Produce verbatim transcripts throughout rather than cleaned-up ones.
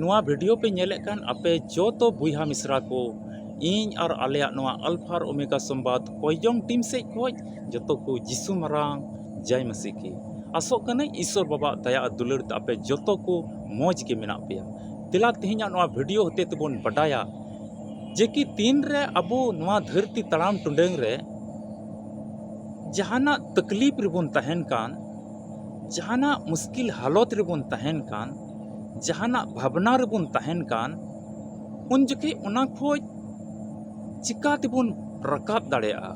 ᱱᱚᱣᱟ ᱵᱷᱤᱰᱤᱭᱳ ᱯᱮ ᱧᱮᱞᱮᱫ ᱠᱟᱱ ᱟᱯᱮ ᱡᱚᱛᱚ ᱵᱚᱭᱦᱟ ᱢᱤᱥᱨᱟ ᱠᱚ, ᱤᱧ ᱟᱨ ᱟᱞᱮᱭᱟᱜ ᱱᱚᱣᱟ ᱟᱞᱯᱷᱟ ᱟᱨ ᱳᱢᱮᱜᱟ ᱥᱚᱢᱵᱟᱫ ᱠᱚᱭᱡᱚᱝ ᱴᱤᱢ ᱥᱮᱫ ᱠᱷᱚᱱ ᱡᱚᱛᱚ ᱠᱚ ᱡᱤᱥᱩ ᱢᱟᱨᱟᱝ ᱡᱟᱭ ᱢᱟᱹᱥᱤ ᱠᱤ᱾ ᱟᱥᱚᱜ ᱠᱟᱹᱱᱟᱹᱧ ᱤᱥᱚᱨ ᱵᱟᱵᱟᱣᱟᱜ ᱫᱟᱭᱟ ᱟᱨ ᱫᱩᱞᱟᱹᱲ ᱛᱮ ᱟᱯᱮ ᱡᱚᱛᱚ ᱠᱚ ᱢᱚᱡᱽ ᱜᱮ ᱢᱮᱱᱟᱜ ᱯᱮᱭᱟ᱾ ᱫᱮᱞᱟ ᱛᱮᱦᱮᱧᱟᱜ ᱱᱚᱣᱟ ᱵᱷᱤᱰᱤᱭᱳ ᱦᱚᱛᱮ ᱛᱮᱵᱚᱱ ᱵᱟᱰᱟᱭᱟ ᱡᱮ ᱠᱤ ᱛᱤᱱ ᱨᱮ ᱟᱵᱚ ᱱᱚᱣᱟ ᱫᱷᱟᱹᱨᱛᱤ ᱛᱟᱲᱟᱢ ᱴᱩᱰᱟᱹᱝ ᱨᱮ ᱡᱟᱦᱟᱱᱟᱜ ᱛᱟᱠᱞᱤᱯ ᱨᱮᱵᱚᱱ ᱛᱟᱦᱮᱱ ᱠᱟᱱ, ᱡᱟᱦᱟᱱᱟᱜ ᱢᱩᱥᱠᱤᱞ ᱦᱟᱞᱚᱛ ᱨᱮᱵᱚᱱ ᱛᱟᱦᱮᱱ ᱠᱟᱱ, ᱡᱟᱦᱟᱱᱟᱜ ᱵᱷᱟᱵᱽᱱᱟ ᱨᱮᱵᱚᱱ ᱛᱟᱦᱮᱱ ᱠᱟᱱ, ᱩᱱ ᱡᱚᱠᱷᱮᱡ ᱚᱱᱟ ᱠᱷᱚᱡ ᱪᱤᱠᱟ ᱛᱮᱵᱚᱱ ᱨᱟᱠᱟᱵ ᱫᱟᱲᱮᱭᱟᱜᱼᱟ,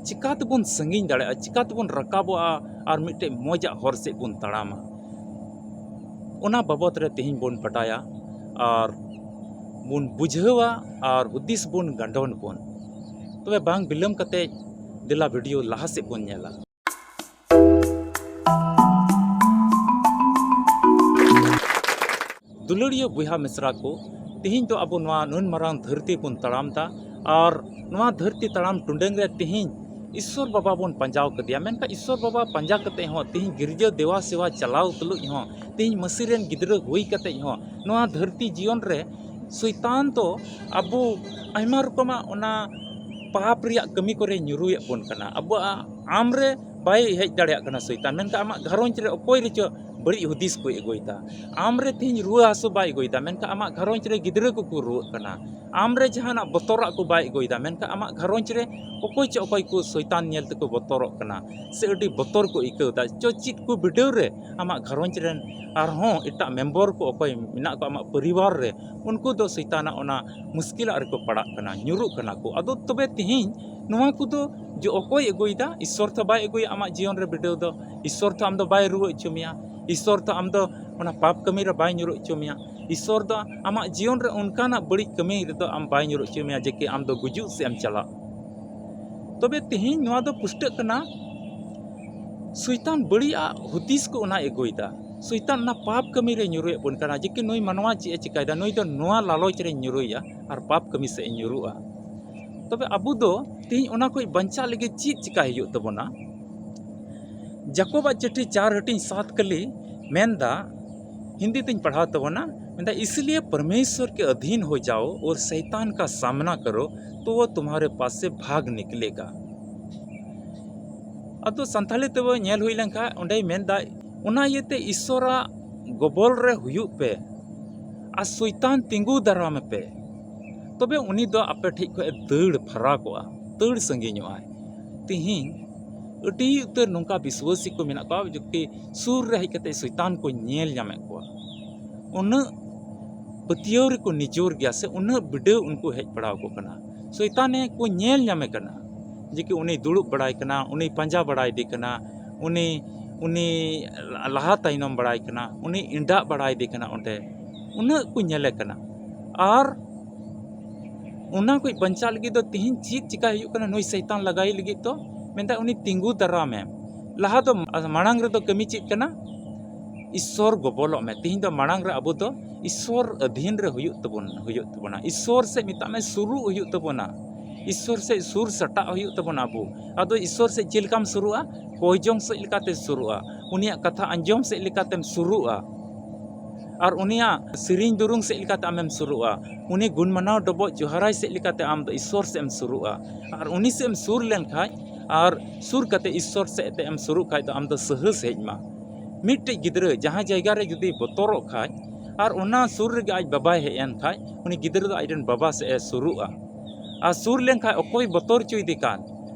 ᱪᱤᱠᱟ ᱛᱮᱵᱚᱱ ᱥᱟᱺᱜᱤᱧ ᱫᱟᱲᱮᱭᱟᱜᱼᱟ, ᱪᱤᱠᱟ ᱛᱮᱵᱚᱱ ᱨᱟᱠᱟᱵᱚᱜᱼᱟ ᱟᱨ ᱢᱤᱫᱴᱮᱡ ᱢᱚᱡᱟᱜ ᱦᱚᱨ ᱥᱮᱫ ᱵᱚᱱ ᱛᱟᱲᱟᱢᱟ, ᱚᱱᱟ ᱵᱟᱵᱚᱛ ᱨᱮ ᱛᱮᱦᱮᱧ ᱵᱚᱱ ᱵᱟᱰᱟᱭᱟ ᱟᱨ ᱵᱚᱱ ᱵᱩᱡᱷᱟᱹᱣᱟ ᱟᱨ ᱦᱩᱫᱤᱥ ᱵᱚᱱ ᱜᱟᱸᱰᱚᱱ ᱵᱚᱱ᱾ ᱛᱚᱵᱮ ᱵᱟᱝ ᱵᱤᱞᱚᱢ ᱠᱟᱛᱮ ᱫᱮᱞᱟ ᱵᱷᱤᱰᱤᱭᱳ ᱞᱟᱦᱟ ᱥᱮᱫ ᱵᱚᱱ ᱧᱮᱞᱟ᱾ ᱫᱩᱞᱟᱹᱲᱤᱭᱟᱹ ᱵᱚᱭᱦᱟ ᱢᱤᱥᱨᱟ ᱠᱚ, ᱛᱮᱦᱮᱧ ᱫᱚ ᱟᱵᱚ ᱱᱚᱣᱟ ᱱᱩᱱ ᱢᱟᱨᱟᱝ ᱫᱷᱟᱹᱨᱛᱤ ᱵᱚᱱ ᱛᱟᱲᱟᱢ ᱮᱫᱟ ᱟᱨ ᱱᱚᱣᱟ ᱫᱷᱟᱹᱨᱛᱤ ᱛᱟᱲᱟᱢ ᱴᱩᱰᱟᱹᱝ ᱨᱮ ᱛᱮᱦᱮᱧ ᱤᱥᱥᱚᱨ ᱵᱟᱵᱟ ᱵᱚᱱ ᱯᱟᱸᱡᱟᱣ ᱠᱟᱫᱮᱭᱟ, ᱢᱮᱱᱠᱷᱟᱱ ᱤᱥᱥᱚᱨ ᱵᱟᱵᱟ ᱯᱟᱸᱡᱟ ᱠᱟᱛᱮ ᱦᱚᱸ, ᱛᱮᱦᱮᱧ ᱜᱤᱨᱡᱟᱹ ᱫᱮᱣᱟ ᱥᱮᱣᱟ ᱪᱟᱞᱟᱣ ᱛᱩᱞᱩᱡ ᱦᱚᱸ, ᱛᱮᱦᱮᱧ ᱢᱟᱹᱥᱤ ᱨᱮᱱ ᱜᱤᱫᱽᱨᱟᱹ ᱦᱩᱭ ᱠᱟᱛᱮ ᱦᱚᱸ, ᱱᱚᱣᱟ ᱫᱷᱟᱹᱨᱛᱤ ᱡᱤᱭᱚᱱ ᱨᱮ ᱥᱚᱭᱛᱟᱱ ᱫᱚ ᱟᱵᱚ ᱟᱭᱢᱟ ᱨᱚᱠᱚᱢᱟᱜ ᱚᱱᱟ ᱯᱟᱯ ᱨᱮᱭᱟᱜ ᱠᱟᱹᱢᱤ ᱠᱚᱨᱮ ᱧᱩᱨᱩᱭᱮᱫ ᱵᱚᱱ ᱠᱟᱱᱟ᱾ ᱟᱵᱚᱣᱟᱜ ᱟᱢ ᱨᱮ ᱵᱟᱭ ᱦᱮᱡ ᱫᱟᱲᱮᱭᱟᱜ ᱠᱟᱱᱟ ᱥᱚᱭᱛᱟᱱ, ᱢᱮᱱᱠᱷᱟᱱ ᱟᱢᱟᱜ ᱜᱷᱟᱨᱚᱸᱡᱽ ᱨᱮ ᱚᱠᱚᱭ ᱨᱮᱪᱚ ᱵᱟᱹᱲᱤᱡ ᱦᱩᱫᱤᱥ ᱠᱚ ᱟᱹᱜᱩᱭᱮᱫᱟ᱾ ᱟᱢ ᱨᱮ ᱛᱮᱦᱮᱧ ᱨᱩᱣᱟᱹ ᱦᱟᱹᱥᱩ ᱵᱟᱭ ᱟᱹᱜᱩᱭᱮᱫᱟ, ᱢᱮᱱᱠᱷᱟᱱ ᱟᱢᱟᱜ ᱜᱷᱟᱨᱚᱸᱡᱽ ᱨᱮ ᱜᱤᱫᱽᱨᱟᱹ ᱠᱚᱠᱚ ᱨᱩᱣᱟᱹᱜ ᱠᱟᱱᱟ᱾ ᱟᱢ ᱨᱮ ᱡᱟᱦᱟᱱᱟᱜ ᱵᱚᱛᱚᱨᱟᱜ ᱠᱚ ᱵᱟᱭ ᱟᱹᱜᱩᱭᱮᱫᱟ, ᱢᱮᱱᱠᱷᱟᱱ ᱟᱢᱟᱜ ᱜᱷᱟᱨᱚᱸᱡᱽ ᱨᱮ ᱚᱠᱚᱭ ᱪᱚ ᱚᱠᱚᱭ ᱠᱚ ᱥᱚᱭᱛᱟᱱ ᱧᱮᱞ ᱛᱮᱠᱚ ᱵᱚᱛᱚᱨᱚᱜ ᱠᱟᱱᱟ ᱥᱮ ᱟᱹᱰᱤ ᱵᱚᱛᱚᱨ ᱠᱚ ᱟᱹᱭᱠᱟᱹᱣ ᱮᱫᱟ᱾ ᱪᱚ ᱪᱮᱫ ᱠᱚ ᱵᱤᱰᱟᱹᱣ ᱨᱮ ᱟᱢᱟᱜ ᱜᱷᱟᱨᱚᱸᱡᱽ ᱨᱮᱱ ᱟᱨᱦᱚᱸ ᱮᱴᱟᱜ ᱢᱮᱢᱵᱚᱨ ᱠᱚ ᱚᱠᱚᱭ ᱢᱮᱱᱟᱜ ᱠᱚᱣᱟ ᱟᱢᱟᱜ ᱯᱚᱨᱤᱵᱟᱨ ᱨᱮ, ᱩᱱᱠᱩ ᱫᱚ ᱥᱚᱭᱛᱟᱱᱟᱜ ᱚᱱᱟ ᱢᱩᱥᱠᱤᱞᱟᱜ ᱨᱮᱠᱚ ᱯᱟᱲᱟᱜ ᱠᱟᱱᱟ, ᱧᱩᱨᱩᱜ ᱠᱟᱱᱟ ᱠᱚ᱾ ᱟᱫᱚ ᱛᱚᱵᱮ ᱛᱮᱦᱮᱧ ᱱᱚᱣᱟ ᱠᱚᱫᱚ ᱡᱮ ᱚᱠᱚᱭ ᱟᱹᱜᱩᱭᱮᱫᱟ? ᱤᱥᱥᱚᱨ ᱛᱚ ᱵᱟᱭ ᱟᱹᱜᱩᱭᱟ ᱟᱢᱟᱜ ᱡᱤᱭᱚᱱ ᱨᱮ ᱵᱤᱰᱟᱹᱣ ᱫᱚ᱾ ᱤᱥᱥᱚᱨ ᱛᱚ ᱟᱢ ᱫᱚ ᱵᱟᱭ ᱨᱩᱣᱟᱹ ᱦᱚᱪᱚ ᱢᱮᱭᱟ, ᱤᱥᱥᱚᱨ ᱛᱚ ᱟᱢ ᱫᱚ ᱚᱱᱟ ᱯᱟᱯ ᱠᱟᱹᱢᱤ ᱨᱮ ᱵᱟᱭ ᱧᱩᱨᱩ ᱦᱚᱪᱚ ᱢᱮᱭᱟ᱾ ᱤᱥᱥᱚᱨ ᱫᱚ ᱟᱢᱟᱜ ᱡᱤᱭᱚᱱ ᱨᱮ ᱚᱱᱠᱟᱱᱟᱜ ᱵᱟᱹᱲᱤᱡ ᱠᱟᱹᱢᱤ ᱨᱮᱫᱚ ᱟᱢ ᱵᱟᱭ ᱧᱩᱨᱩ ᱦᱚᱪᱚ ᱢᱮᱭᱟ ᱡᱮ ᱠᱤ ᱟᱢ ᱫᱚ ᱜᱩᱡᱩᱜ ᱥᱮᱫ ᱮᱢ ᱪᱟᱞᱟᱜ᱾ ᱛᱚᱵᱮ ᱛᱮᱦᱮᱧ ᱱᱚᱣᱟ ᱫᱚ ᱯᱩᱥᱴᱟᱹᱜ ᱠᱟᱱᱟ, ᱥᱚᱭᱛᱟᱱ ᱵᱟᱹᱲᱤᱡᱟᱜ ᱦᱩᱫᱤᱥ ᱠᱚ ᱚᱱᱟᱭ ᱟᱹᱜᱩᱭᱮᱫᱟ᱾ ᱥᱚᱭᱛᱟᱱ ᱚᱱᱟ ᱯᱟᱯ ᱠᱟᱹᱢᱤ ᱨᱮ ᱧᱩᱨᱩᱭᱮᱫ ᱵᱚᱱ ᱠᱟᱱᱟ ᱡᱮ ᱠᱤ ᱱᱩᱭ ᱢᱟᱱᱣᱟ ᱪᱮᱫ ᱮ ᱪᱤᱠᱟᱭᱮᱫᱟ, ᱱᱩᱭ ᱫᱚ ᱱᱚᱣᱟ ᱞᱟᱞᱚᱪ ᱨᱮ ᱧᱩᱨᱩᱭᱟ ᱟᱨ ᱯᱟᱯ ᱠᱟᱹᱢᱤ ᱥᱮᱫ ᱮ ᱧᱩᱨᱩᱜᱼᱟ᱾ ᱛᱚᱵᱮ ᱟᱵᱚ ᱫᱚ ᱛᱮᱦᱮᱧ ᱚᱱᱟ ᱠᱷᱚᱱ ᱵᱟᱧᱪᱟᱜ ᱞᱟᱹᱜᱤᱫ ᱪᱮᱫ ᱪᱤᱠᱟᱭ ᱦᱩᱭᱩᱜ ᱛᱟᱵᱚᱱᱟ? ᱡᱟᱠᱚᱵᱟᱜ ᱪᱤᱴᱷᱤ ᱪᱟᱨ ᱦᱟᱹᱴᱤᱧ ᱥᱟᱛ ᱠᱟᱹᱞᱤ ᱢᱮᱱᱫᱟ, ᱦᱤᱱᱫᱤ ᱛᱤᱧ ᱯᱟᱲᱦᱟᱣ ᱛᱟᱵᱚᱱᱟ, ᱢᱮᱱᱫᱟ, "इसलिए परमेश्वर के अधीन हो जाओ और शैतान का सामना करो, तो वो तुम्हारे पास से भाग निकलेगा।" ᱟᱫᱚ ᱥᱟᱱᱛᱷᱟᱞᱤ ᱛᱮᱵᱚ ᱧᱮᱞ ᱦᱩᱭ ᱞᱮᱱᱠᱷᱟᱱ ᱚᱸᱰᱮᱭ ᱢᱮᱱᱫᱟ, ᱚᱱᱟ ᱤᱭᱟᱹᱛᱮ ᱤᱥᱥᱚᱨᱟᱜ ᱜᱚᱵᱚᱞ ᱨᱮ ᱦᱩᱭᱩᱜ ᱯᱮ ᱟᱨ ᱥᱚᱭᱛᱟᱱ ᱛᱤᱸᱜᱩ ᱫᱟᱨᱟᱢᱮ ᱯᱮ, ᱛᱚᱵᱮ ᱩᱱᱤ ᱫᱚ ᱟᱯᱮ ᱴᱷᱮᱡ ᱠᱷᱚᱡ ᱮ ᱫᱟᱹᱲ ᱯᱷᱟᱨᱟᱠᱚᱜᱼᱟ, ᱫᱟᱹᱲ ᱥᱟᱺᱜᱤᱧᱚᱜᱼᱟᱭ᱾ ᱛᱤᱦᱤᱧ ᱟᱹᱰᱤ ᱩᱛᱟᱹᱨ ᱱᱚᱝᱠᱟ ᱵᱤᱥᱣᱟᱹᱥᱤ ᱠᱚ ᱢᱮᱱᱟᱜ ᱠᱚᱣᱟ, ᱡᱚᱵᱠᱤ ᱥᱩᱨ ᱨᱮ ᱦᱮᱡ ᱠᱟᱛᱮ ᱥᱚᱭᱛᱟᱱ ᱠᱚ ᱧᱮᱞ ᱧᱟᱢᱮᱫ ᱠᱚᱣᱟ᱾ ᱩᱱᱟᱹᱜ ᱯᱟᱹᱛᱭᱟᱹᱣ ᱨᱮᱠᱚ ᱱᱤᱡᱚᱨ ᱜᱮᱭᱟ ᱥᱮ ᱩᱱᱟᱹᱜ ᱵᱤᱰᱟᱹᱣ ᱩᱱᱠᱩ ᱦᱮᱡ ᱵᱟᱲᱟᱣ ᱠᱚ ᱠᱟᱱᱟ᱾ ᱥᱚᱭᱛᱟᱱᱮ ᱠᱚ ᱧᱮᱞ ᱧᱟᱢᱮ ᱠᱟᱱᱟ, ᱡᱮ ᱠᱤ ᱩᱱᱤ ᱫᱩᱲᱩᱵ ᱵᱟᱲᱟᱭ ᱠᱟᱱᱟ, ᱩᱱᱤ ᱯᱟᱸᱡᱟ ᱵᱟᱲᱟᱭᱮᱫᱮ ᱠᱟᱱᱟ, ᱩᱱᱤ, ᱩᱱᱤ ᱞᱟᱦᱟ ᱛᱟᱭᱱᱚᱢ ᱵᱟᱲᱟᱭ ᱠᱟᱱᱟ, ᱩᱱᱤ ᱮᱸᱰᱟᱜ ᱵᱟᱲᱟᱭᱮᱫᱮ ᱠᱟᱱᱟ, ᱚᱸᱰᱮ ᱩᱱᱟᱹᱜ ᱠᱚ ᱧᱮᱞᱮ ᱠᱟᱱᱟ᱾ ᱟᱨ ᱚᱱᱟ ᱠᱷᱚᱡ ᱵᱟᱧᱪᱟᱜ ᱞᱟᱹᱜᱤᱫ ᱫᱚ ᱛᱤᱦᱤᱧ ᱪᱮᱫ ᱪᱤᱠᱟᱭ ᱦᱩᱭᱩᱜ ᱠᱟᱱᱟ? ᱱᱩᱭ ᱥᱚᱭᱛᱟᱱ ᱞᱟᱜᱟᱭᱮ ᱞᱟᱹᱜᱤᱫ ᱫᱚ ᱢᱮᱱᱫᱟ, ᱩᱱᱤ ᱛᱤᱸᱜᱩ ᱫᱟᱨᱟᱢ ᱮᱢ᱾ ᱞᱟᱦᱟ ᱫᱚ, ᱢᱟᱲᱟᱝ ᱨᱮᱫᱚ ᱠᱟᱹᱢᱤ ᱪᱮᱫ ᱠᱟᱱᱟ? ᱤᱥᱥᱚᱨ ᱜᱚᱵᱚᱞᱚᱜ ᱢᱮ᱾ ᱛᱤᱦᱤᱧ ᱫᱚ ᱢᱟᱲᱟᱝ ᱨᱮ ᱟᱵᱚ ᱫᱚ ᱤᱥᱥᱚᱨ ᱟᱹᱫᱷᱤᱱ ᱨᱮ ᱦᱩᱭᱩᱜ ᱛᱟᱵᱚᱱ, ᱦᱩᱭᱩᱜ ᱛᱟᱵᱚᱱᱟ᱾ ᱤᱥᱥᱚᱨ ᱥᱮᱫ ᱢᱮᱛᱟᱜ ᱢᱮ ᱥᱩᱨᱩᱜ ᱦᱩᱭᱩᱜ ᱛᱟᱵᱚᱱᱟ᱾ ᱤᱥᱥᱚᱨ ᱥᱮᱫ ᱥᱩᱨ ᱥᱟᱴᱟᱜ ᱦᱩᱭᱩᱜ ᱛᱟᱵᱚᱱᱟ ᱟᱵᱚ᱾ ᱟᱫᱚ ᱤᱥᱥᱚᱨ ᱥᱮᱫ ᱪᱮᱫ ᱞᱮᱠᱟᱢ ᱥᱩᱨᱩᱜᱼᱟ? ᱠᱚᱭ ᱡᱚᱝ ᱥᱮᱫ ᱞᱮᱠᱟᱛᱮ ᱥᱩᱨᱩᱜᱼᱟ᱾ ᱩᱱᱤᱭᱟᱜ ᱠᱟᱛᱷᱟ ᱟᱸᱡᱚᱢ ᱥᱮᱫ ᱞᱮᱠᱟᱛᱮᱢ ᱥᱩᱨᱩᱜᱼᱟ᱾ ᱟᱨ ᱩᱱᱤᱭᱟᱜ ᱥᱮᱨᱮᱧ ᱫᱩᱨᱩᱝ ᱥᱮᱫ ᱞᱮᱠᱟᱛᱮ ᱟᱢᱮᱢ ᱥᱩᱨᱩᱜᱼᱟ᱾ ᱩᱱᱤ ᱜᱩᱱ ᱢᱟᱱᱟᱣ ᱰᱚᱵᱚᱜ ᱡᱚᱦᱟᱨᱟᱭ ᱥᱮᱫ ᱞᱮᱠᱟᱛᱮ ᱟᱢ ᱫᱚ ᱤᱥᱥᱚᱨ ᱥᱮᱫ ᱮᱢ ᱥᱩᱨᱩᱜᱼᱟ᱾ ᱟᱨ ᱩᱱᱤ ᱥᱮᱫ ᱮᱢ ᱥᱩᱨ ᱞᱮᱱᱠᱷᱟᱡ, ᱟᱨ ᱥᱩᱨ ᱠᱟᱛᱮ ᱤᱥᱥᱚᱨ ᱥᱮᱫ ᱛᱮ ᱮᱢ ᱥᱩᱨᱩᱜ ᱠᱷᱟᱡ ᱫᱚ ᱟᱢ ᱫᱚ ᱥᱟᱦᱟᱹᱥ ᱦᱮᱡ ᱟᱢᱟ᱾ ᱢᱤᱫᱴᱮᱡ ᱜᱤᱫᱽᱨᱟᱹ ᱡᱟᱦᱟᱸ ᱡᱟᱭᱜᱟ ᱨᱮ ᱡᱩᱫᱤ ᱵᱚᱛᱚᱨᱚᱜ ᱠᱷᱟᱡ, ᱟᱨ ᱚᱱᱟ ᱥᱩᱨ ᱨᱮᱜᱮ ᱟᱡ ᱵᱟᱵᱟᱭ ᱦᱮᱡ ᱮᱱ ᱠᱷᱟᱡ, ᱩᱱᱤ ᱜᱤᱫᱽᱨᱟᱹ ᱫᱚ ᱟᱡ ᱨᱮᱱ ᱵᱟᱵᱟ ᱥᱮᱫ ᱮ ᱥᱩᱨᱩᱜᱼᱟ᱾ ᱟᱨ ᱥᱩᱨ ᱞᱮᱱᱠᱷᱟᱡ ᱚᱠᱚᱭ ᱵᱚᱛᱚᱨ ᱦᱚᱪᱚᱭᱮᱫᱮ ᱠᱟᱱ,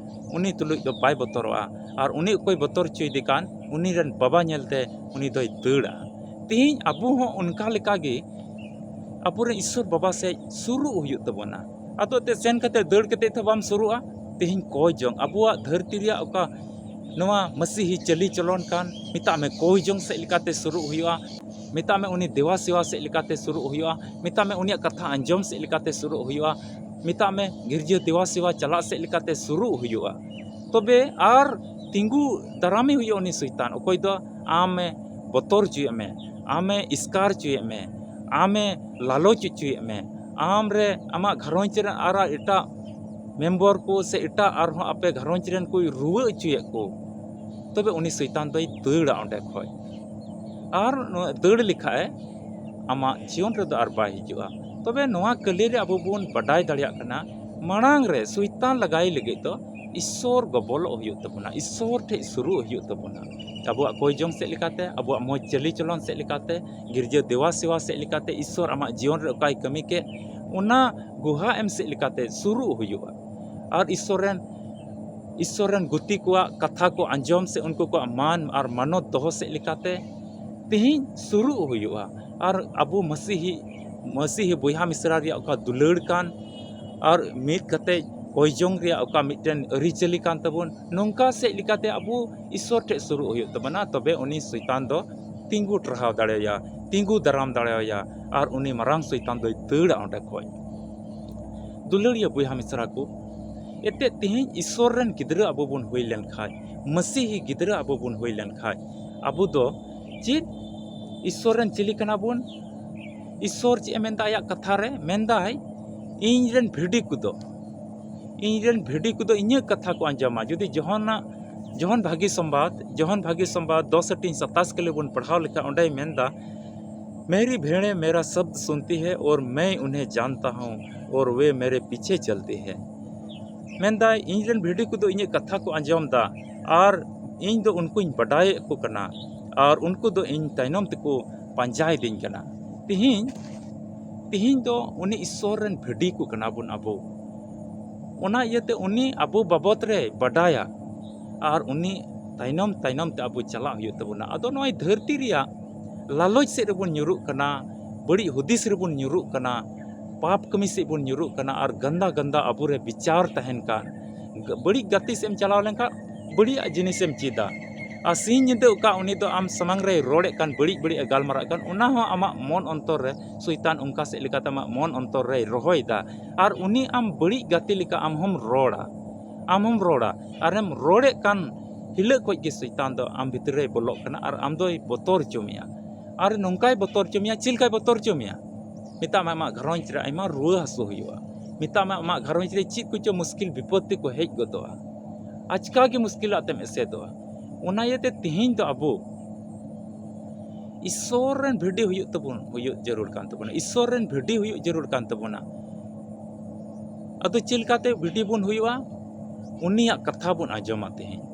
ᱩᱱᱤ ᱛᱩᱞᱩᱡ ᱫᱚ ᱵᱟᱭ ᱵᱚᱛᱚᱨᱚᱜᱼᱟ᱾ ᱟᱨ ᱩᱱᱤ ᱚᱠᱚᱭ ᱵᱚᱛᱚᱨ ᱦᱚᱪᱚᱭᱮᱫᱮ ᱠᱟᱱ, ᱩᱱᱤ ᱨᱮᱱ ᱵᱟᱵᱟ ᱧᱮᱞᱛᱮ ᱩᱱᱤ ᱫᱚᱭ ᱫᱟᱹᱲᱟ᱾ ᱛᱤᱦᱤᱧ ᱟᱵᱚ ᱦᱚᱸ ᱚᱱᱠᱟ ᱞᱮᱠᱟᱜᱮ ᱟᱵᱚᱨᱮᱱ ᱤᱥᱥᱚᱨ ᱵᱟᱵᱟ ᱥᱮᱫ ᱥᱩᱨᱩᱜ ᱦᱩᱭᱩᱜ ᱛᱟᱵᱚᱱᱟ᱾ ᱟᱫᱚ ᱮᱱᱛᱮᱫ ᱥᱮᱱ ᱠᱟᱛᱮ ᱫᱟᱹᱲ ᱠᱟᱛᱮ ᱛᱚ ᱵᱟᱢ ᱥᱩᱨᱩᱜᱼᱟ᱾ ᱛᱤᱦᱤᱧ ᱠᱚᱭ ᱡᱚᱝ, ᱟᱵᱚᱣᱟᱜ ᱫᱷᱟᱹᱨᱛᱤ ᱨᱮᱭᱟᱜ ᱚᱠᱟ ᱱᱚᱣᱟ ᱢᱟᱹᱥᱤᱦᱤ ᱪᱟᱹᱞᱤ ᱪᱚᱞᱚᱱ ᱠᱟᱱ, ᱢᱮᱛᱟᱜ ᱢᱮ ᱠᱚᱭ ᱡᱚᱝ ᱥᱮᱫ ᱞᱮᱠᱟᱛᱮ ᱥᱩᱨᱩᱜ ᱦᱩᱭᱩᱜᱼᱟ᱾ ᱢᱮᱛᱟᱜ ᱢᱮ ᱩᱱᱤ ᱫᱮᱣᱟ ᱥᱮᱣᱟ ᱥᱮᱫ ᱞᱮᱠᱟᱛᱮ ᱥᱩᱨᱩᱜ ᱦᱩᱭᱩᱜᱼᱟ᱾ ᱢᱮᱛᱟᱜ ᱢᱮ ᱩᱱᱤᱭᱟᱜ ᱠᱟᱛᱷᱟ ᱟᱸᱡᱚᱢ ᱥᱮᱫ ᱞᱮᱠᱟᱛᱮ ᱥᱩᱨᱩᱜ ᱦᱩᱭᱩᱜᱼᱟ᱾ ᱢᱮᱛᱟᱜ ᱢᱮ ᱜᱤᱨᱡᱟᱹ ᱫᱮᱣᱟ ᱥᱮᱣᱟ ᱪᱟᱞᱟᱜ ᱥᱮᱫ ᱞᱮᱠᱟᱛᱮ ᱥᱩᱨᱩᱜ ᱦᱩᱭᱩᱜᱼᱟ᱾ ᱛᱚᱵᱮ ᱟᱨ ᱛᱤᱸᱜᱩ ᱫᱟᱨᱟᱢᱮ ᱦᱩᱭᱩᱜᱼᱟ ᱩᱱᱤ ᱥᱚᱭᱛᱟᱱ, ᱚᱠᱚᱭ ᱫᱚ ᱟᱢᱮ ᱵᱚᱛᱚᱨ ᱦᱚᱪᱚᱭᱮᱫ ᱢᱮ, ᱟᱢᱮ ᱮᱥᱠᱟᱨ ᱦᱚᱪᱚᱭᱮᱫ ᱢᱮ, ᱟᱢᱮ ᱞᱟᱞᱚᱪ ᱦᱚᱪᱚᱭᱮᱫ ᱢᱮ, ᱟᱢ ᱨᱮ, ᱟᱢᱟᱜ ᱜᱷᱟᱨᱚᱸᱡᱽ ᱨᱮ ᱟᱨ ᱮᱴᱟᱜ ᱢᱮᱢᱵᱚᱨ ᱠᱚ ᱥᱮ ᱮᱴᱟᱜ ᱟᱨᱦᱚᱸ ᱟᱯᱮ ᱜᱷᱟᱨᱚᱸᱡᱽ ᱨᱮᱱ ᱠᱚᱭ ᱨᱩᱣᱟᱹ ᱦᱚᱪᱚᱭᱮᱫ ᱠᱚ, ᱛᱚᱵᱮ ᱩᱱᱤ ᱥᱚᱭᱛᱟᱱ ᱫᱚᱭ ᱫᱟᱹᱲᱟ ᱚᱸᱰᱮ ᱠᱷᱚᱡ᱾ ᱟᱨ ᱱᱚᱣᱟ ᱫᱟᱹᱲ ᱞᱮᱠᱷᱟᱡ ᱮ, ᱟᱢᱟᱜ ᱡᱤᱭᱚᱱ ᱨᱮᱫᱚ ᱟᱨ ᱵᱟᱭ ᱦᱤᱡᱩᱜᱼᱟ᱾ ᱛᱚᱵᱮ ᱱᱚᱣᱟ ᱠᱟᱹᱞᱤ ᱨᱮ ᱟᱵᱚ ᱵᱚᱱ ᱵᱟᱰᱟᱭ ᱫᱟᱲᱮᱭᱟᱜ ᱠᱟᱱᱟ, ᱢᱟᱲᱟᱝ ᱨᱮ ᱥᱚᱭᱛᱟᱱ ᱞᱟᱜᱟᱭ ᱞᱟᱹᱜᱤᱫ ᱫᱚ ᱤᱥᱥᱚᱨ ᱜᱚᱵᱚᱞᱚᱜ ᱦᱩᱭᱩᱜ ᱛᱟᱵᱚᱱᱟ, ᱤᱥᱥᱚᱨ ᱴᱷᱮᱡ ᱥᱩᱨᱩᱜ ᱦᱩᱭᱩᱜ ᱛᱟᱵᱚᱱᱟ᱾ ᱟᱵᱚᱣᱟᱜ ᱠᱚᱭ ᱡᱚᱝ ᱥᱮᱫ ᱞᱮᱠᱟᱛᱮ, ᱟᱵᱚᱣᱟᱜ ᱢᱚᱡᱽ ᱪᱟᱹᱞᱤ ᱪᱚᱞᱚᱱ ᱥᱮᱫ ᱞᱮᱠᱟᱛᱮ, ᱜᱤᱨᱡᱟᱹ ᱫᱮᱣᱟ ᱥᱮᱣᱟ ᱥᱮᱫ ᱞᱮᱠᱟᱛᱮ, ᱤᱥᱥᱚᱨ ᱟᱢᱟᱜ ᱡᱤᱭᱚᱱ ᱨᱮ ᱚᱠᱟᱭ ᱠᱟᱹᱢᱤ ᱠᱮᱫ, ᱚᱱᱟ ᱜᱩᱦᱟ ᱮᱢ ᱥᱮᱫ ᱞᱮᱠᱟᱛᱮ ᱥᱩᱨᱩᱜ ᱦᱩᱭᱩᱜᱼᱟ᱾ ᱟᱨ ᱤᱥᱥᱚᱨ ᱨᱮᱱ, ᱤᱥᱥᱚᱨ ᱨᱮᱱ ᱜᱩᱛᱤ ᱠᱚᱣᱟᱜ ᱠᱟᱛᱷᱟ ᱠᱚ ᱟᱸᱡᱚᱢ ᱥᱮ ᱩᱱᱠᱩ ᱠᱚᱣᱟᱜ ᱢᱟᱱ ᱟᱨ ᱢᱟᱱᱚᱛ ᱫᱚᱦᱚ ᱥᱮᱫ ᱞᱮᱠᱟᱛᱮ ᱛᱮᱦᱮᱧ ᱥᱩᱨᱩᱜ ᱦᱩᱭᱩᱜᱼᱟ᱾ ᱟᱨ ᱟᱵᱚ ᱢᱟᱹᱥᱤᱦᱤ, ᱢᱟᱹᱥᱤᱦᱤ ᱵᱚᱭᱦᱟ ᱢᱤᱥᱨᱟ ᱨᱮᱭᱟᱜ ᱚᱠᱟ ᱫᱩᱞᱟᱹᱲ ᱠᱟᱱ ᱟᱨ ᱢᱤᱫ ᱠᱟᱛᱮ ᱠᱚᱭ ᱡᱚᱝ ᱨᱮᱭᱟᱜ ᱚᱠᱟ ᱢᱤᱫᱴᱮᱱ ᱟᱹᱨᱤᱪᱟᱹᱞᱤ ᱠᱟᱱ ᱛᱟᱵᱚᱱ, ᱱᱚᱝᱠᱟ ᱥᱮᱫ ᱞᱮᱠᱟᱛᱮ ᱟᱵᱚ ᱤᱥᱥᱚᱨ ᱴᱷᱮᱡ ᱥᱩᱨᱩᱜ ᱦᱩᱭᱩᱜ ᱛᱟᱵᱚᱱᱟ᱾ ᱛᱚᱵᱮ ᱩᱱᱤ ᱥᱚᱭᱛᱟᱱ ᱫᱚ ᱛᱤᱸᱜᱩ ᱴᱟᱨᱦᱟᱣ ᱫᱟᱲᱮᱣᱟᱭᱟ, ᱛᱤᱸᱜᱩ ᱫᱟᱨᱟᱢ ᱫᱟᱲᱮᱣᱟᱭᱟ, ᱟᱨ ᱩᱱᱤ ᱢᱟᱨᱟᱝ ᱥᱚᱭᱛᱟᱱ ᱫᱚᱭ ᱫᱟᱹᱲᱟ ᱚᱸᱰᱮ ᱠᱷᱚᱡ᱾ ᱫᱩᱞᱟᱹᱲᱤᱭᱟᱹ ᱵᱚᱭᱦᱟ ᱢᱤᱥᱨᱟ ᱠᱚ, ᱮᱱᱛᱮᱫ ᱛᱮᱦᱮᱧ ᱤᱥᱥᱚᱨ ᱨᱮᱱ ᱜᱤᱫᱽᱨᱟᱹ ᱟᱵᱚ ᱵᱚᱱ ᱦᱩᱭ ᱞᱮᱱ ᱠᱷᱟᱡ, ᱢᱟᱹᱥᱤᱦᱤ ᱜᱤᱫᱽᱨᱟᱹ ᱟᱵᱚ ᱵᱚᱱ ᱦᱩᱭ ᱞᱮᱱ ᱠᱷᱟᱡ, ᱟᱵᱚ ᱫᱚ ᱪᱮᱫ ᱤᱥᱥᱚᱨ ᱨᱮᱱ ᱪᱤᱞᱤ ᱠᱟᱱᱟ ᱵᱚᱱ? ᱤᱥᱥᱚᱨ ᱪᱮᱫ ᱮ ᱢᱮᱱᱫᱟ ᱟᱭᱟᱜ ᱠᱟᱛᱷᱟ ᱨᱮ? ᱢᱮᱱᱫᱟᱭ, "ᱤᱧ ᱨᱮᱱ ᱵᱷᱤᱰᱤ ᱠᱚᱫᱚ, ᱤᱧ ᱨᱮᱱ ᱵᱷᱤᱰᱤ ᱠᱚᱫᱚ ᱤᱧᱟᱹᱜ ᱠᱟᱛᱷᱟ ᱠᱚ ᱟᱸᱡᱚᱢᱟ᱾" ᱡᱩᱫᱤ ᱡᱚᱦᱚᱱᱟᱜ, ᱡᱚᱦᱚᱱ ᱵᱷᱟᱹᱜᱤ ᱥᱚᱢᱵᱟᱫ, ᱡᱚᱦᱚᱱ ᱵᱷᱟᱹᱜᱤ ᱥᱚᱢᱵᱟᱫ ᱫᱚᱥ ᱦᱟᱹᱴᱤᱧ ᱥᱟᱛᱟᱥ ᱠᱟᱹᱞᱤ ᱵᱚᱱ ᱯᱟᱲᱦᱟᱣ ᱞᱮᱠᱷᱟᱱ, ᱚᱸᱰᱮᱭ ᱢᱮᱱᱫᱟ, "मेरी भेड़ें मेरा शब्द सुनती है और मैं उन्हें जानता हूँ और वे मेरे पीछे चलती है।" ᱢᱮᱱᱫᱟᱭ, "ᱤᱧ ᱨᱮᱱ ᱵᱷᱤᱰᱤ ᱠᱚᱫᱚ ᱤᱧᱟᱹᱜ ᱠᱟᱛᱷᱟ ᱠᱚ ᱟᱸᱡᱚᱢ ᱫᱟ ᱟᱨ ᱤᱧ ᱫᱚ ᱩᱱᱠᱩᱧ ᱵᱟᱰᱟᱭᱮᱫ ᱠᱚ ᱠᱟᱱᱟ ᱟᱨ ᱩᱱᱠᱩ ᱫᱚ ᱤᱧ ᱛᱟᱭᱱᱚᱢ ᱛᱮᱠᱚ ᱯᱟᱸᱡᱟᱭᱮᱫᱤᱧ ᱠᱟᱱᱟ᱾" ᱛᱤᱦᱤᱧ, ᱛᱤᱦᱤᱧ ᱫᱚ ᱩᱱᱤ ᱤᱥᱥᱚᱨ ᱨᱮᱱ ᱵᱷᱤᱰᱤ ᱠᱚ ᱠᱟᱱᱟ ᱵᱚᱱ ᱟᱵᱚ᱾ ᱚᱱᱟ ᱤᱭᱟᱹᱛᱮ ᱩᱱᱤ ᱟᱵᱚ ᱵᱟᱵᱚᱫ ᱨᱮᱭ ᱵᱟᱰᱟᱭᱟ ᱟᱨ ᱩᱱᱤ ᱛᱟᱭᱱᱚᱢ ᱛᱟᱭᱱᱚᱢ ᱛᱮ ᱟᱵᱚ ᱪᱟᱞᱟᱜ ᱦᱩᱭᱩᱜ ᱛᱟᱵᱚᱱᱟ᱾ ᱟᱫᱚ ᱱᱚᱜᱼᱚᱭ ᱫᱷᱟᱹᱨᱛᱤ ᱨᱮᱭᱟᱜ ᱞᱟᱞᱚᱪ ᱥᱮᱫ ᱨᱮᱵᱚᱱ ᱧᱩᱨᱩᱜ ᱠᱟᱱᱟ, ᱵᱟᱹᱲᱤᱡ ᱦᱩᱫᱤᱥ ᱨᱮᱵᱚᱱ ᱧᱩᱨᱩᱜ ᱠᱟᱱᱟ, ᱯᱟᱯ ᱠᱟᱹᱢᱤ ᱥᱮᱫ ᱵᱚᱱ ᱧᱩᱨᱩᱜ ᱠᱟᱱᱟ ᱟᱨ ᱜᱟᱱᱫᱟ ᱜᱟᱱᱫᱟ ᱟᱵᱚᱨᱮ ᱵᱤᱪᱟᱨ ᱛᱟᱦᱮᱱ ᱠᱟᱱ᱾ ᱜ-, ᱵᱟᱹᱲᱤᱡ ᱜᱟᱛᱮ ᱥᱮᱫ ᱮᱢ ᱪᱟᱞᱟᱣ ᱞᱮᱱᱠᱷᱟᱱ ᱵᱟᱹᱲᱤᱡᱟᱜ ᱡᱤᱱᱤᱥ ᱮᱢ ᱪᱮᱫᱟ᱾ ᱟᱨ ᱥᱤᱧ ᱧᱤᱫᱟᱹ ᱚᱠᱟ ᱩᱱᱤ ᱫᱚ ᱟᱢ ᱥᱟᱢᱟᱝ ᱨᱮᱭ ᱨᱚᱲᱮᱫ ᱠᱟᱱ, ᱵᱟᱹᱲᱤᱡ ᱵᱟᱹᱲᱤᱡ ᱮ ᱜᱟᱞᱢᱟᱨᱟᱜ ᱠᱟᱱ, ᱚᱱᱟ ᱦᱚᱸ ᱟᱢᱟᱜ ᱢᱚᱱ ᱚᱱᱛᱚᱨ ᱨᱮ ᱥᱚᱭᱛᱟᱱ ᱚᱱᱠᱟ ᱥᱮᱫ ᱞᱮᱠᱟᱛᱮ ᱟᱢᱟᱜ ᱢᱚᱱ ᱚᱱᱛᱚᱨ ᱨᱮᱭ ᱨᱚᱦᱚᱭᱮᱫᱟ᱾ ᱟᱨ ᱩᱱᱤ ᱟᱢ ᱵᱟᱹᱲᱤᱡ ᱜᱟᱛᱮ ᱞᱮᱠᱟ ᱟᱢ ᱦᱚᱸᱢ ᱨᱚᱲᱟ, ᱟᱢ ᱦᱚᱸᱢ ᱨᱚᱲᱟ, ᱟᱨᱮᱢ ᱨᱚᱲᱮᱫ ᱠᱟᱱ ᱦᱤᱞᱟᱹᱜ ᱠᱷᱚᱡ ᱜᱮ ᱥᱚᱭᱛᱟᱱ ᱫᱚ ᱟᱢ ᱵᱷᱤᱛᱨᱤ ᱨᱮᱭ ᱵᱚᱞᱚᱜ ᱠᱟᱱᱟ ᱟᱨ ᱟᱢ ᱫᱚᱭ ᱵᱚᱛᱚᱨ ᱦᱚᱪᱚ ᱢᱮᱭᱟ᱾ ᱟᱨ ᱱᱚᱝᱠᱟᱭ ᱵᱚᱛᱚᱨ ᱦᱚᱪᱚ ᱢᱮᱭᱟ᱾ ᱪᱮᱫ ᱞᱮᱠᱟᱭ ᱵᱚᱛᱚᱨ ᱦᱚᱪᱚ ᱢᱮᱭᱟ? ᱢᱮᱛᱟᱜ ᱢᱮ, ᱟᱢᱟᱜ ᱜᱷᱟᱨᱚᱸᱡᱽ ᱨᱮ ᱟᱭᱢᱟ ᱨᱩᱣᱟᱹ ᱦᱟᱹᱥᱩ ᱦᱩᱭᱩᱜᱼᱟ᱾ ᱢᱮᱛᱟᱜ ᱢᱮ, ᱟᱢᱟᱜ ᱜᱷᱟᱨᱚᱸᱡᱽ ᱨᱮ ᱪᱮᱫ ᱠᱚᱪᱚ ᱢᱩᱥᱠᱤᱞ ᱵᱤᱯᱚᱛᱛᱤ ᱠᱚ ᱦᱮᱡ ᱜᱚᱫᱚᱜᱼᱟ᱾ ᱟᱪᱠᱟ ᱜᱮ ᱢᱩᱥᱠᱤᱞ ᱟᱛᱮᱢ ᱮᱥᱮᱫᱚᱜᱼᱟ᱾ ᱚᱱᱟ ᱤᱭᱟᱹᱛᱮ ᱛᱮᱦᱮᱧ ᱫᱚ ᱟᱵᱚ ᱤᱥᱥᱚᱨ ᱨᱮᱱ ᱵᱷᱤᱰᱤ ᱦᱩᱭᱩᱜ ᱛᱟᱵᱚᱱ, ᱦᱩᱭᱩᱜ ᱡᱟᱹᱨᱩᱲ ᱠᱟᱱ ᱛᱟᱵᱚᱱᱟ᱾ ᱤᱥᱥᱚᱨ ᱨᱮᱱ ᱵᱷᱤᱰᱤ ᱦᱩᱭᱩᱜ ᱡᱟᱹᱨᱩᱲ ᱠᱟᱱ ᱛᱟᱵᱚᱱᱟ᱾ ᱟᱫᱚ ᱪᱮᱫ ᱞᱮᱠᱟᱛᱮ ᱵᱷᱤᱰᱤ ᱵᱚᱱ ᱦᱩᱭᱩᱜᱼᱟ? ᱩᱱᱤᱭᱟᱜ ᱠᱟᱛᱷᱟ ᱵᱚᱱ ᱟᱸᱡᱚᱢᱟ ᱛᱮᱦᱮᱧ᱾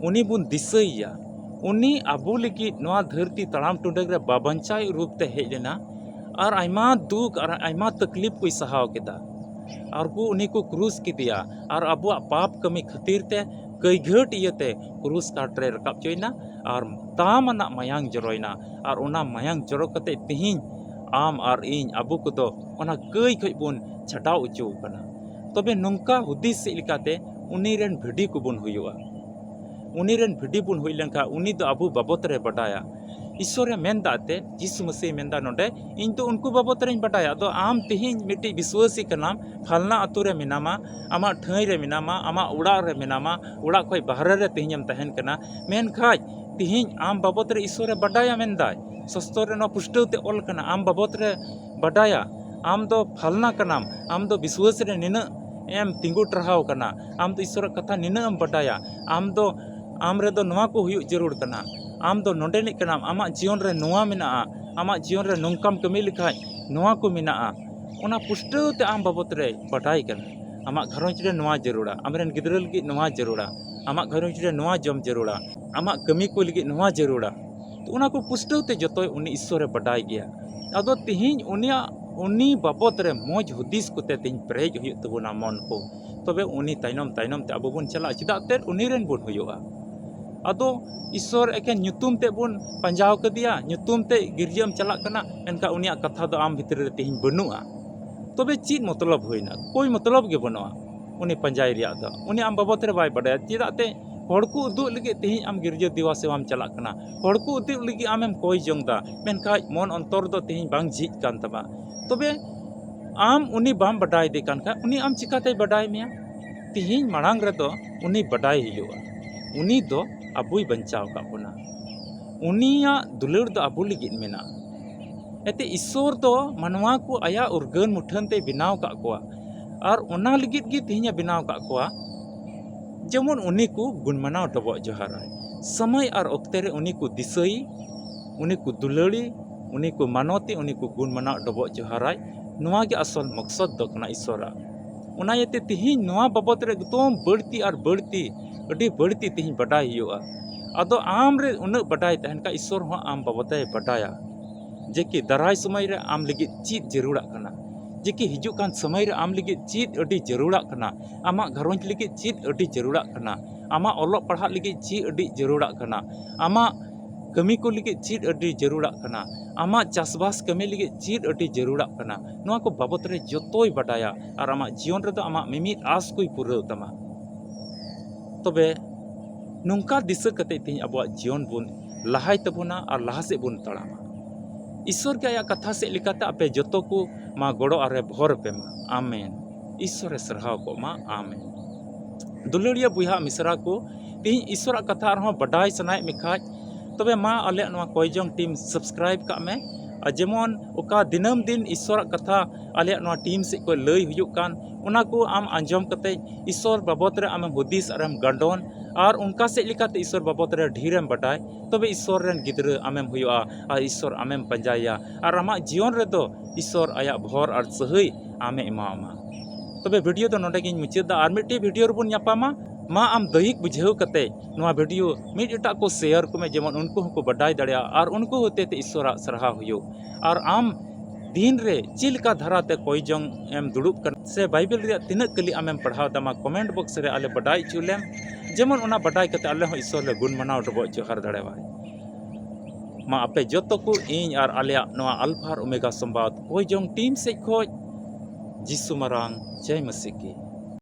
ᱩᱱᱤ ᱵᱚᱱ ᱫᱤᱥᱟᱹᱭᱮᱭᱟ᱾ ᱩᱱᱤ ᱟᱵᱚ ᱞᱟᱹᱜᱤᱫ ᱱᱚᱣᱟ ᱫᱷᱟᱹᱨᱛᱤ ᱛᱟᱲᱟᱢ ᱴᱩᱰᱟᱹᱜ ᱨᱮ ᱵᱟᱵᱟᱧᱪᱟᱣᱤᱡ ᱨᱩᱯ ᱛᱮ ᱦᱮᱡ ᱞᱮᱱᱟ ᱟᱨ ᱟᱭᱢᱟ ᱫᱩᱠ ᱟᱨ ᱟᱭᱢᱟ ᱛᱟᱠᱞᱤᱯ ᱠᱚᱭ ᱥᱟᱦᱟᱣ ᱠᱮᱫᱟ᱾ ᱟᱨ ᱠᱚ ᱩᱱᱤ ᱠᱚ ᱠᱨᱩᱥ ᱠᱮᱫᱮᱭᱟ ᱟᱨ ᱟᱵᱚᱣᱟᱜ ᱯᱟᱯ ᱠᱟᱹᱢᱤ ᱠᱷᱟᱹᱛᱤᱨ ᱛᱮ ᱠᱟᱹᱭᱜᱷᱟᱹᱴ ᱤᱭᱟᱹᱛᱮ ᱠᱨᱩᱥ ᱠᱟᱴ ᱨᱮ ᱨᱟᱠᱟᱵ ᱦᱚᱪᱚᱭᱮᱱᱟ ᱟᱨ ᱫᱟᱢ ᱟᱱᱟᱜ ᱢᱟᱭᱟᱝ ᱡᱚᱨᱚᱭᱮᱱᱟ᱾ ᱟᱨ ᱚᱱᱟ ᱢᱟᱭᱟᱝ ᱡᱚᱨᱚ ᱠᱟᱛᱮ ᱛᱮᱦᱮᱧ ᱟᱢ ᱟᱨ ᱤᱧ, ᱟᱵᱚ ᱠᱚᱫᱚ ᱚᱱᱟ ᱠᱟᱹᱭ ᱠᱷᱚᱡ ᱵᱚᱱ ᱪᱷᱟᱰᱟᱣ ᱦᱚᱪᱚ ᱟᱠᱟᱱᱟ᱾ ᱛᱚᱵᱮ ᱱᱚᱝᱠᱟ ᱦᱩᱫᱤᱥ ᱥᱮᱫ ᱞᱮᱠᱟᱛᱮ ᱩᱱᱤ ᱨᱮᱱ ᱵᱷᱤᱰᱤ ᱠᱚᱵᱚᱱ ᱦᱩᱭᱩᱜᱼᱟ᱾ ᱩᱱᱤ ᱨᱮᱱ ᱵᱷᱤᱰᱤ ᱵᱚᱱ ᱦᱩᱭ ᱞᱮᱱᱠᱷᱟᱱ ᱩᱱᱤ ᱫᱚ ᱟᱵᱚ ᱵᱟᱵᱚᱛ ᱨᱮ ᱵᱟᱰᱟᱭᱟ᱾ ᱤᱥᱥᱚᱨᱮ ᱢᱮᱱ ᱫᱟ ᱛᱮ, ᱡᱤᱥᱩ ᱢᱟᱹᱥᱤᱭ ᱢᱮᱱ ᱫᱟ ᱱᱚᱰᱮ, "ᱤᱧ ᱫᱚ ᱩᱱᱠᱩ ᱵᱟᱵᱚᱛ ᱨᱮᱧ ᱵᱟᱰᱟᱭᱟ᱾" ᱟᱫᱚ ᱟᱢ ᱛᱮᱦᱮᱧ ᱢᱤᱫᱴᱤᱡ ᱵᱤᱥᱣᱟᱹᱥᱤ ᱠᱟᱱᱟᱢ, ᱯᱷᱟᱞᱱᱟ ᱟᱛᱳ ᱨᱮ ᱢᱮᱱᱟᱢᱟ, ᱟᱢᱟᱜ ᱴᱷᱟᱹᱭ ᱨᱮ ᱢᱮᱱᱟᱢᱟ, ᱟᱢᱟᱜ ᱚᱲᱟᱜ ᱨᱮ ᱢᱮᱱᱟᱢᱟ, ᱚᱲᱟᱜ ᱠᱷᱚᱡ ᱵᱟᱦᱨᱮ ᱨᱮ ᱛᱮᱦᱮᱧ ᱮᱢ ᱛᱟᱦᱮᱱ ᱠᱟᱱᱟ, ᱢᱮᱱᱠᱷᱟᱡ ᱛᱮᱦᱮᱧ ᱟᱢ ᱵᱟᱵᱚᱛ ᱨᱮ ᱤᱥᱥᱚᱨᱮ ᱵᱟᱰᱟᱭᱟ ᱢᱮᱱᱫᱟᱭ᱾ ᱥᱚᱥᱛᱚᱨ ᱨᱮ ᱱᱚᱣᱟ ᱯᱩᱥᱴᱟᱹᱣ ᱛᱮ ᱚᱞ ᱠᱟᱱᱟ, ᱟᱢ ᱵᱟᱵᱚᱛ ᱨᱮ ᱵᱟᱰᱟᱭᱟ, ᱟᱢ ᱫᱚ ᱯᱷᱟᱞᱱᱟ ᱠᱟᱱᱟᱢ, ᱟᱢ ᱫᱚ ᱵᱤᱥᱣᱟᱹᱥ ᱨᱮ ᱱᱤᱱᱟᱹᱜ ᱮᱢ ᱛᱤᱸᱜᱩ ᱴᱟᱨᱦᱟᱣ ᱠᱟᱱᱟ, ᱟᱢ ᱫᱚ ᱤᱥᱥᱚᱨᱟᱜ ᱠᱟᱛᱷᱟ ᱱᱤᱱᱟᱹᱜ ᱮᱢ ᱵᱟᱰᱟᱭᱟ, ᱟᱢ ᱫᱚ, ᱟᱢ ᱨᱮᱫᱚ ᱱᱚᱣᱟ ᱠᱚ ᱦᱩᱭᱩᱜ ᱡᱟᱹᱨᱩᱲ ᱠᱟᱱᱟ, ᱟᱢ ᱫᱚ ᱱᱚᱰᱮᱱᱤᱡ ᱠᱟᱱᱟᱢ, ᱟᱢᱟᱜ ᱡᱤᱭᱚᱱ ᱨᱮ ᱱᱚᱣᱟ ᱢᱮᱱᱟᱜᱼᱟ, ᱟᱢᱟᱜ ᱡᱤᱭᱚᱱ ᱨᱮ ᱱᱚᱝᱠᱟᱢ ᱠᱟᱹᱢᱤ ᱞᱮᱠᱷᱟᱡ ᱱᱚᱣᱟ ᱠᱚ ᱢᱮᱱᱟᱜᱼᱟ᱾ ᱚᱱᱟ ᱯᱩᱥᱴᱟᱹᱣ ᱛᱮ ᱟᱢ ᱵᱟᱵᱚᱛ ᱨᱮ ᱵᱟᱰᱟᱭ ᱠᱟᱱᱟ᱾ ᱟᱢᱟᱜ ᱜᱷᱟᱨᱚᱸᱡᱽ ᱨᱮ ᱱᱚᱣᱟ ᱡᱟᱹᱨᱩᱲᱟ, ᱟᱢᱨᱮᱱ ᱜᱤᱫᱽᱨᱟᱹ ᱞᱟᱹᱜᱤᱫ ᱱᱚᱣᱟ ᱡᱟᱹᱨᱩᱲᱟ, ᱟᱢᱟᱜ ᱜᱷᱟᱨᱚᱸᱡᱽ ᱨᱮ ᱱᱚᱣᱟ ᱡᱚᱢ ᱡᱟᱹᱨᱩᱲᱟ, ᱟᱢᱟᱜ ᱠᱟᱹᱢᱤ ᱠᱚ ᱞᱟᱹᱜᱤᱫ ᱱᱚᱣᱟ ᱡᱟᱹᱨᱩᱲᱟ᱾ ᱛᱚ ᱚᱱᱟ ᱠᱚ ᱯᱩᱥᱴᱟᱹᱣ ᱛᱮ ᱡᱚᱛᱚᱭ ᱩᱱᱤ ᱤᱥᱥᱚᱨᱮ ᱵᱟᱰᱟᱭ ᱜᱮᱭᱟ᱾ ᱟᱫᱚ ᱛᱤᱦᱤᱧ ᱩᱱᱤᱭᱟᱜ, ᱩᱱᱤ ᱵᱟᱵᱚᱛ ᱨᱮ ᱢᱚᱡᱽ ᱦᱩᱫᱤᱥ ᱠᱚᱛᱮ ᱛᱤᱦᱤᱧ ᱯᱮᱨᱮᱡ ᱦᱩᱭᱩᱜ ᱛᱟᱵᱚᱱᱟ ᱢᱚᱱ ᱠᱚ᱾ ᱛᱚᱵᱮ ᱩᱱᱤ ᱛᱟᱭᱱᱚᱢ ᱛᱟᱭᱱᱚᱢ ᱛᱮ ᱟᱵᱚ ᱵᱚᱱ ᱪᱟᱞᱟᱜᱼᱟ᱾ ᱪᱮᱫᱟᱜ ᱛᱮ ᱩᱱᱤ ᱨᱮᱱ ᱵᱚᱱ ᱦᱩᱭᱩᱜᱼᱟ? ᱟᱫᱚ ᱤᱥᱥᱚᱨ ᱮᱠᱮᱱ ᱧᱩᱛᱩᱢ ᱛᱮ ᱵᱚᱱ ᱯᱟᱸᱡᱟᱣ ᱠᱟᱫᱮᱭᱟ, ᱧᱩᱛᱩᱢ ᱛᱮ ᱜᱤᱨᱡᱟᱹᱢ ᱪᱟᱞᱟᱜ ᱠᱟᱱᱟ, ᱢᱮᱱᱠᱷᱟᱱ ᱩᱱᱤᱭᱟᱜ ᱠᱟᱛᱷᱟ ᱫᱚ ᱟᱢ ᱵᱷᱤᱛᱨᱤ ᱨᱮ ᱛᱤᱦᱤᱧ ᱵᱟᱹᱱᱩᱜᱼᱟ᱾ ᱛᱚᱵᱮ ᱪᱮᱫ ᱢᱚᱛᱞᱚᱵ ᱦᱩᱭᱱᱟ? ᱠᱳᱭ ᱢᱚᱛᱞᱚᱵ ᱜᱮ ᱵᱟᱹᱱᱩᱜᱼᱟ ᱩᱱᱤ ᱯᱟᱸᱡᱟᱭ ᱨᱮᱭᱟᱜ ᱫᱚ᱾ ᱩᱱᱤ ᱟᱢ ᱵᱟᱵᱚᱛ ᱨᱮ ᱵᱟᱭ ᱵᱟᱰᱟᱭᱟ᱾ ᱪᱮᱫᱟᱜ ᱛᱮ ᱦᱚᱲ ᱠᱚ ᱩᱫᱩᱜ ᱞᱟᱹᱜᱤᱫ ᱛᱮᱦᱮᱧ ᱟᱢ ᱜᱤᱨᱡᱟᱹ ᱫᱮᱣᱟ ᱥᱮᱵᱟᱢ ᱪᱟᱞᱟᱜ ᱠᱟᱱᱟ, ᱦᱚᱲ ᱠᱚ ᱩᱫᱩᱜ ᱞᱟᱹᱜᱤᱫ ᱟᱢᱮᱢ ᱠᱚᱭ ᱡᱚᱝ ᱫᱟ, ᱢᱮᱱᱠᱷᱟᱡ ᱢᱚᱱ ᱚᱱᱛᱚᱨ ᱫᱚ ᱛᱮᱦᱮᱧ ᱵᱟᱝ ᱡᱷᱤᱡ ᱠᱟᱱ ᱛᱟᱢᱟ᱾ ᱛᱚᱵᱮ ᱟᱢ ᱩᱱᱤ ᱵᱟᱢ ᱵᱟᱰᱟᱭ ᱫᱮ ᱠᱟᱱ ᱠᱷᱟᱡ ᱩᱱᱤ ᱟᱢ ᱪᱤᱠᱟᱛᱮᱭ ᱵᱟᱰᱟᱭ ᱢᱮᱭᱟ? ᱛᱮᱦᱮᱧ ᱢᱟᱲᱟᱝ ᱨᱮᱫᱚ ᱩᱱᱤ ᱵᱟᱰᱟᱭ ᱦᱩᱭᱩᱜᱼᱟ᱾ ᱩᱱᱤ ᱫᱚ ᱟᱵᱚᱭ ᱵᱟᱧᱪᱟᱣ ᱟᱠᱟᱫ ᱵᱚᱱᱟ᱾ ᱩᱱᱤᱭᱟᱜ ᱫᱩᱞᱟᱹᱲ ᱫᱚ ᱟᱵᱚ ᱞᱟᱹᱜᱤᱫ ᱢᱮᱱᱟᱜᱼᱟ᱾ ᱮᱱᱛᱮ ᱤᱥᱥᱚᱨ ᱫᱚ ᱢᱟᱱᱣᱟ ᱠᱚ ᱟᱭᱟᱜ ᱩᱨᱜᱟᱹᱱ ᱢᱩᱴᱷᱟᱹᱱ ᱛᱮᱭ ᱵᱮᱱᱟᱣ ᱟᱠᱟᱫ ᱠᱚᱣᱟ᱾ ᱟᱨ ᱚᱱᱟ ᱞᱟᱹᱜᱤᱫ ᱜᱮ ᱛᱮᱦᱮᱧ ᱮ ᱵᱮᱱᱟᱣ ᱟᱠᱟᱫ ᱠᱚᱣᱟ, ᱡᱮᱢᱚᱱ ᱩᱱᱤ ᱠᱚ ᱜᱩᱱ ᱢᱟᱱᱟᱣ ᱰᱚᱵᱚᱜ ᱡᱚᱦᱟᱨᱟᱭ᱾ ᱥᱚᱢᱚᱭ ᱟᱨ ᱚᱠᱛᱮ ᱨᱮ ᱩᱱᱤ ᱠᱚ ᱫᱤᱥᱟᱹᱭ, ᱩᱱᱤ ᱠᱚ ᱫᱩᱞᱟᱹᱲᱤ, ᱩᱱᱤ ᱠᱚ ᱢᱟᱱᱚᱛᱤ, ᱩᱱᱤ ᱠᱚ ᱜᱩᱱ ᱢᱟᱱᱟᱣ ᱰᱚᱵᱚᱜ ᱡᱚᱦᱟᱨᱟᱭ᱾ ᱱᱚᱣᱟ ᱜᱮ ᱟᱥᱚᱞ ᱢᱚᱠᱥᱚᱫ ᱫᱚ ᱠᱟᱱᱟ ᱤᱥᱚᱨᱟᱜ᱾ ᱚᱱᱟ ᱤᱭᱟᱹᱛᱮ ᱛᱤᱦᱤᱧ ᱱᱚᱣᱟ ᱵᱟᱵᱚᱛ ᱨᱮ ᱮᱠᱫᱚᱢ ᱵᱟᱹᱲᱛᱤ ᱟᱨ ᱵᱟᱹᱲᱛᱤ, ᱟᱹᱰᱤ ᱵᱟᱹᱲᱛᱤ ᱛᱤᱦᱤᱧ ᱵᱟᱰᱟᱭ ᱦᱩᱭᱩᱜᱼᱟ᱾ ᱟᱫᱚ ᱟᱢ ᱨᱮ ᱩᱱᱟᱹᱜ ᱵᱟᱰᱟᱭ ᱛᱟᱦᱮᱱ ᱠᱷᱟᱱ ᱤᱥᱚᱨ ᱦᱚᱸ ᱟᱢ ᱵᱟᱵᱚᱛᱮ ᱵᱟᱰᱟᱭᱟ᱾ ᱡᱮ ᱠᱤ ᱫᱟᱨᱟᱭ ᱥᱚᱢᱚᱭ ᱨᱮ ᱟᱢ ᱞᱟᱹᱜᱤᱫ ᱪᱮᱫ ᱡᱟᱹᱨᱩᱲᱟᱜ ᱠᱟᱱᱟ, ᱡᱮ ᱠᱤ ᱦᱤᱡᱩᱜ ᱠᱟᱱ ᱥᱚᱢᱚᱭ ᱨᱮ ᱟᱢ ᱞᱟᱹᱜᱤᱫ ᱪᱮᱫ ᱟᱹᱰᱤ ᱡᱟᱹᱨᱩᱲᱟᱜ ᱠᱟᱱᱟ, ᱟᱢᱟᱜ ᱜᱷᱟᱨᱚᱸᱡᱽ ᱞᱟᱹᱜᱤᱫ ᱪᱮᱫ ᱟᱹᱰᱤ ᱡᱟᱹᱨᱩᱲᱟᱜ ᱠᱟᱱᱟ, ᱟᱢᱟᱜ ᱚᱞᱚᱜ ᱯᱟᱲᱦᱟᱜ ᱞᱟᱹᱜᱤᱫ ᱪᱮᱫ ᱟᱹᱰᱤ ᱡᱟᱹᱨᱩᱲᱟᱜ ᱠᱟᱱᱟ, ᱟᱢᱟᱜ ᱠᱟᱹᱢᱤ ᱠᱚ ᱞᱟᱹᱜᱤᱫ ᱪᱮᱫ ᱟᱹᱰᱤ ᱡᱟᱹᱨᱩᱲᱟᱜ ᱠᱟᱱᱟ, ᱟᱢᱟᱜ ᱪᱟᱥᱵᱟᱥ ᱠᱟᱹᱢᱤ ᱞᱟᱹᱜᱤᱫ ᱪᱮᱫ ᱟᱹᱰᱤ ᱡᱟᱹᱨᱩᱲᱟᱜ ᱠᱟᱱᱟ, ᱱᱚᱣᱟ ᱠᱚ ᱵᱟᱵᱚᱛ ᱨᱮ ᱡᱚᱛᱚᱭ ᱵᱟᱰᱟᱭᱟ ᱟᱨ ᱟᱢᱟᱜ ᱡᱤᱭᱚᱱ ᱨᱮᱫᱚ ᱟᱢᱟᱜ ᱢᱤᱢᱤᱫ ᱟᱥ ᱠᱚᱭ ᱯᱩᱨᱟᱹᱣ ᱛᱟᱢᱟ᱾ ᱛᱚᱵᱮ ᱱᱚᱝᱠᱟ ᱫᱤᱥᱟᱹ ᱠᱟᱛᱮ ᱛᱮᱦᱮᱧ ᱟᱵᱚᱣᱟᱜ ᱡᱤᱭᱚᱱ ᱵᱚᱱ ᱞᱟᱦᱟᱭ ᱛᱟᱵᱚᱱᱟ ᱟᱨ ᱞᱟᱦᱟ ᱥᱮᱫ ᱵᱚᱱ ᱛᱟᱲᱟᱢᱟ᱾ ᱤᱥᱚᱨ ᱜᱮ ᱟᱭᱟᱜ ᱠᱟᱛᱷᱟ ᱥᱮᱫ ᱞᱮᱠᱟᱛᱮ ᱟᱯᱮ ᱡᱚᱛᱚ ᱠᱚ ᱢᱟ ᱜᱚᱲᱚ ᱟᱨᱮ ᱵᱷᱚᱨ ᱯᱮ ᱢᱟ᱾ ᱟᱢᱮᱱ᱾ ᱤᱥᱚᱨᱮ ᱥᱟᱨᱦᱟᱣ ᱠᱚᱜ ᱢᱟ᱾ ᱟᱢᱮᱱ᱾ ᱫᱩᱞᱟᱹᱲᱤᱭᱟᱹ ᱵᱚᱭᱦᱟ ᱢᱤᱥᱨᱟ ᱠᱚ, ᱛᱮᱦᱮᱧ ᱤᱥᱚᱨᱟᱜ ᱠᱟᱛᱷᱟ ᱟᱨᱦᱚᱸ ᱵᱟᱰᱟᱭ ᱥᱟᱱᱟᱭᱮᱫ ᱢᱮ ᱠᱷᱟᱡ, ᱛᱚᱵᱮ ᱢᱟ ᱟᱞᱮᱭᱟᱜ ᱱᱚᱣᱟ ᱠᱚᱭᱡᱚᱝ ᱴᱤᱢ subscribe ᱠᱟᱜ ᱢᱮ᱾ ᱟᱨ ᱡᱮᱢᱚᱱ ᱚᱠᱟ ᱫᱤᱱᱟᱹᱢ ᱫᱤᱱ ᱤᱥᱚᱨᱟᱜ ᱠᱟᱛᱷᱟ ᱟᱞᱮᱭᱟᱜ ᱱᱚᱣᱟ ᱴᱤᱢ ᱥᱮᱫ ᱠᱷᱚᱱ ᱞᱟᱹᱭ ᱦᱩᱭᱩᱜ ᱠᱟᱱ, ᱚᱱᱟ ᱠᱚ ᱟᱢ ᱟᱸᱡᱚᱢ ᱠᱟᱛᱮ ᱤᱥᱚᱨ ᱵᱟᱵᱚᱛ ᱨᱮ ᱟᱢᱮᱢ ᱦᱩᱫᱤᱥ ᱟᱨᱮᱢ ᱜᱟᱱᱰᱚᱱ, ᱟᱨ ᱚᱱᱠᱟ ᱥᱮᱫ ᱞᱮᱠᱟᱛᱮ ᱤᱥᱚᱨ ᱵᱟᱵᱚᱛ ᱨᱮ ᱰᱷᱮᱨᱮᱢ ᱵᱟᱰᱟᱭ, ᱛᱚᱵᱮ ᱤᱥᱚᱨ ᱨᱮᱱ ᱜᱤᱫᱽᱨᱟᱹ ᱟᱢᱮᱢ ᱦᱩᱭᱩᱜᱼᱟ ᱟᱨ ᱤᱥᱚᱨ ᱟᱢᱮᱢ ᱯᱟᱸᱡᱟᱭᱮᱭᱟ ᱟᱨ ᱟᱢᱟᱜ ᱡᱤᱭᱚᱱ ᱨᱮᱫᱚ ᱤᱥᱚᱨ ᱟᱭᱟᱜ ᱵᱷᱚᱨ ᱟᱨ ᱥᱟᱹᱦᱟᱹᱭ ᱟᱢᱮ ᱮᱢᱟᱣᱟᱢᱟ᱾ ᱛᱚᱵᱮ ᱵᱷᱤᱰᱤᱭᱳ ᱫᱚ ᱱᱚᱰᱮ ᱜᱤᱧ ᱢᱩᱪᱟᱹᱫ ᱫᱟ᱾ ᱟᱨ ᱢᱤᱫᱴᱮᱡ ᱵᱷᱤᱰᱤᱭᱳ ᱨᱮᱵᱚᱱ ᱧᱟᱯᱟᱢᱟ᱾ ᱢᱟ ᱟᱢ ᱫᱟᱹᱭᱤᱠ ᱵᱩᱡᱷᱟᱹᱣ ᱠᱟᱛᱮ ᱱᱚᱣᱟ ᱵᱷᱤᱰᱤᱭᱳ ᱢᱤᱫ ᱮᱴᱟᱜ ᱠᱚ share ᱠᱚᱢᱮ, ᱡᱮᱢᱚᱱ ᱩᱱᱠᱩ ᱦᱚᱸᱠᱚ ᱵᱟᱰᱟᱭ ᱫᱟᱲᱮᱭᱟᱜᱼᱟ ᱟᱨ ᱩᱱᱠᱩ ᱦᱚᱛᱮ ᱛᱮ ᱤᱥᱚᱨᱟᱜ ᱥᱟᱨᱦᱟᱣ ᱦᱩᱭᱩᱜ᱾ ᱟᱨ ᱟᱢ ᱫᱤᱱ ᱨᱮ ᱪᱮᱫ ᱞᱮᱠᱟ ᱫᱷᱟᱨᱟ ᱛᱮ ᱠᱚᱭᱡᱚᱝ ᱮᱢ ᱫᱩᱲᱩᱵ ᱠᱟᱱᱟ ᱥᱮ ᱵᱟᱭᱵᱮᱞ ᱨᱮᱭᱟᱜ ᱛᱤᱱᱟᱹᱜ ᱠᱟᱹᱞᱤ ᱟᱢᱮᱢ ᱯᱟᱲᱦᱟᱣ ᱫᱟ, ᱢᱟ comment box ᱨᱮ ᱟᱞᱮ ᱵᱟᱰᱟᱭ ᱦᱚᱪᱚ ᱞᱮᱢ, ᱡᱮᱢᱚᱱ ᱚᱱᱟ ᱵᱟᱰᱟᱭ ᱠᱟᱛᱮ ᱟᱞᱮ ᱦᱚᱸ ᱤᱥᱚᱨ ᱞᱮ ᱜᱩᱱ ᱢᱟᱱᱟᱣ ᱰᱚᱵᱚᱜ ᱡᱚᱦᱟᱨ ᱫᱟᱲᱮᱣᱟᱭ᱾ ᱢᱟ ᱟᱯᱮ ᱡᱚᱛᱚ ᱠᱚ ᱤᱧ ᱟᱨ ᱟᱞᱮᱭᱟᱜ ᱱᱚᱣᱟ ᱟᱞᱯᱷᱟ ᱟᱨ ᱳᱢᱮᱜᱟ ᱥᱚᱢᱵᱟᱫ ᱠᱚᱭᱡᱚᱝ ᱴᱤᱢ ᱥᱮᱫ ᱠᱷᱚᱡ ᱡᱤᱥᱩ ᱢᱟᱨᱟᱝ ᱡᱟᱭ ᱢᱟᱹᱥᱤ ᱠᱤ᱾